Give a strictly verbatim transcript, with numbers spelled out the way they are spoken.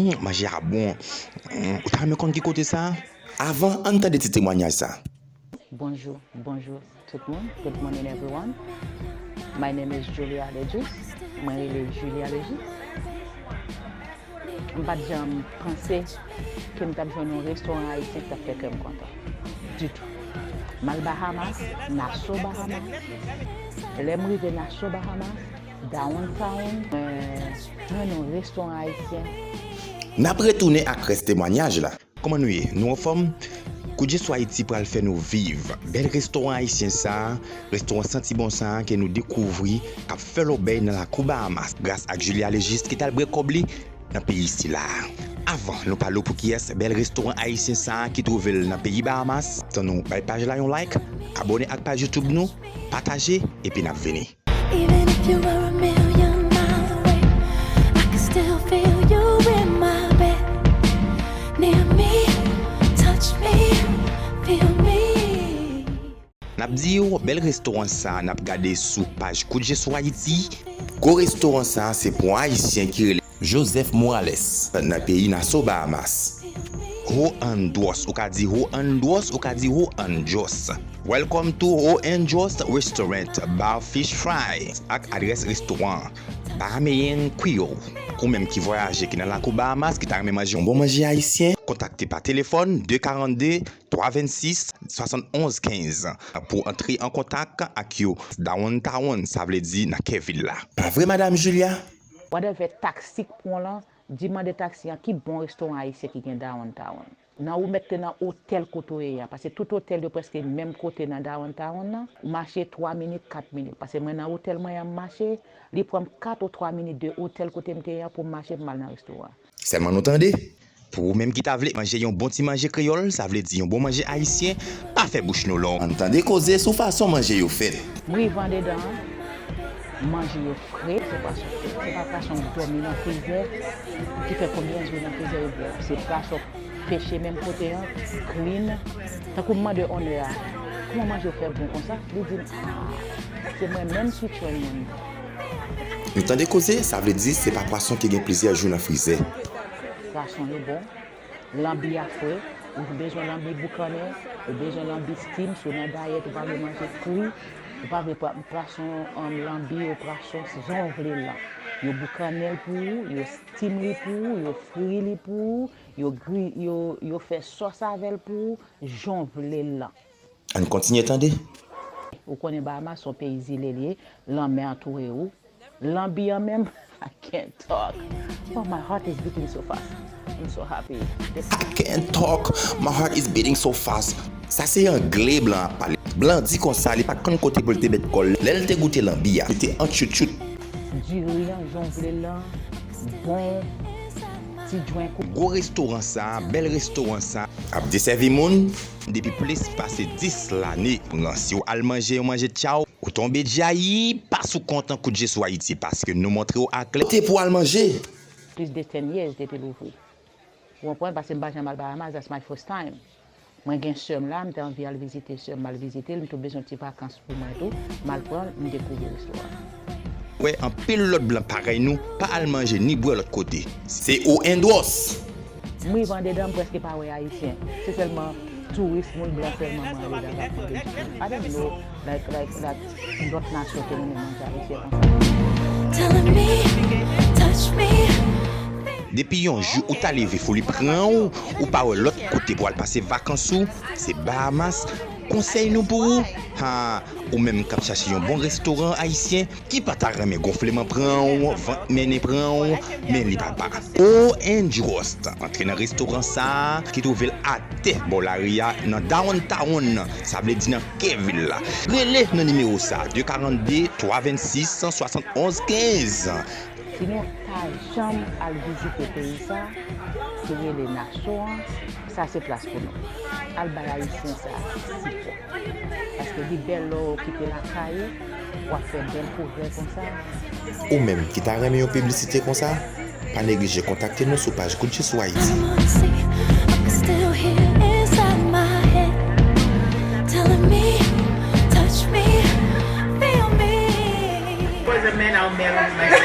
Hmm, manje a bon. Hmm, ou ta renmen konn ki kote sa? Avan, ann tande ti temwanyaj sa. Bonjou, bonjou tout moun. Good morning everyone. My name is Julia Legis. Mwen rele Julia Legis. M pa t janm panse ke m t ap jwenn yon restoran ayisyen ki t ap fè kè m kontan. Ditou. M al Bahamas, Nassau Bahamas. Lè m rive Nassau Bahamas, downtown, mwen jwenn yon restoran ayisyen. N ap retounen ak rès temwanyaj la. Kòman nou ye? Nou anfòm? Kout je sou Ayiti pral fè nou viv bèl restoran ayisyen sa a, restoran santi bon sa a ke nou dekouvri k ap fè lòbèy nan lakou Bahamas gras ak Julia Legis ki t al bwè kòb li nan peyi sila a. Avan nou pale w pou kiyès bèl restoran ayisyen sa a ki twouve l nan peyi Bahamas, tann nou bay paj la yon like, abòne ak paj YouTube nou, pataje, epi n ap vini. Even if you were a million miles away, I can still feel you in my bed. Near me, touch me, feel me. N ap di w, bèl restoran sa a n ap gade sou paj Kout je sou Ayiti. Gwo restoran sa a se pou yon Ayisyen ki rele Joseph Morales nan peyi Nassau Bahamas. Ho Andros, ou ka di Ho Andros, ou ka di Ho Andros. Welcome to Ho Andros Restaurant, Bar Fish Fry, ak adrès restoran Bahamian Creole. Ou menm ki vwayaje ki nan lakou Bahamas, ki ta renmen manje yon bon manje ayisyen, kontakte pa telefòn de karannde, twa vennsis, swasann onz kenz pou antre an kontak ak yo downtown, sa vle di nan kè vil la. Pa vre, Madam Julia? Whatever taxi k pran w lan, di mande taxi an ki bon restoran ayisyen ki gen downtown. Nan ou mèt te nan otèl kote w ye a, paske tout otèl yo prèske menm kote nan downtown nan. Ou mache twa minit, kat minit. Paske mwen nan otèl mwen an m mache, li pran m kat ou twa minit de otèl kote m te ye a pou m mache pou m al nan restoran. Sèlman nou tande. Pou ou menm ki ta vle manje yon bon ti manje kreyòl, sa vle di yon bon manje ayisyen, pa fè bouch nou long. Ann tande koze sou fason manje yo fèt. M rive andedan an, manje yo fre, se pwason fre, se pa pwason k dòmi nan frizè, ki fè konbyen jou nan frizè yo bwè. Se pwason peche menm kote an, clean. Tankou m mande owner a, kòman manje yo fè bon konsa? Li di m, ah, se mwen menm ki tchwenn moun. Nou tande koze, sa vle di se pa pwason ki gen plizyè jou nan frizè. Pwason yo bon, lanbi a fre, ou bezwen lanbi boukannen, ou bezwen lanbi steam, si w nan dayèt, ou pa vle manje kri, ou pa vle pwason, lanbi ou pwason jan w vle l lan. Yo boukannen l pou ou, yo steam li pou ou, yo fri li pou ou, yo gri, yo, yo fè sòs avè l pou ou, jan w vle l lan. Ann kontinye tande. Ou konnen Bahamas se yon peyi zile li ye, lanmè antoure ou. Lanbi an menm, I can't talk. Oh, my heart is beating so fast. I'm so happy. I can't talk. My heart is beating so fast. Sa se angle blan ap pale. Blan di konsa li pa t konn kote pou l te met kò l lè l te goute lanbi a. Li te antchoutchout. Diri an, jan w vle l lan, bon, ti dwenk ou. Gwo restoran sa, bèl restoran sa. Ap desèvi moun. Depi plis pase dis lane, si w al manje yon manje tchaw, ou tonbe djayi, pa sou kont Kout je sou Ayiti, paske nou montre w aklè kote pou w al manje. Plis de ten years depi l ouvri. Ou konprann? Paske m pa janm al Bahamas, that's my first time. Mwen gen sè m la, m te anvi al vizite sè m, m al vizite l, m tou bezwen ti vakans pou mwen tou, m al pran l, m dekouvri restoran an. Wè, anpil lòt blan parèy nou pa al manje ni bwè lòt kote. Se Ho Andros. M rive andedan, m prèske pa wè ayisyen. Se sèlman touris, moun blan sèlman mwen andedan k ap manje. I don't know, like, like, that lòt nasyon te renmen manje ayisyen konsa. Telling me, touch me. Depi yon jou ou ta leve fou li pran w, ou pa wè lòt kote pou al pase vakans ou, se Bahamas. Konsèy nou pou ou, ha, ou menm k ap chache yon bon restoran ayisyen, ki pa ta renmen gonfleman pran w, vant mennen pran w, men li pa pa. Ho Andros, antre nan restoran sa a ki twouve l atè bò lari a nan downtown, sa vle di nan kè vil la. Rele nan nimewo sa a, de karannde, twa vennsis, san swasantonz kenz. Si nou pa janm al vizite peyi sa, ki rele Nassau an, sa se plas pou nou. Al bay ayisyen sa sipò. Paske li bèl lè w kite lakay ou, w ap fè bèl pwogrè konsa. Ou menm ki ta renmen yon piblisite konsa, pa neglije kontakte nou sou paj Kout je sou Ayiti. I'm on the sea, I can still hear inside my head. Telling me, touch me, feel me. It was a man I met on my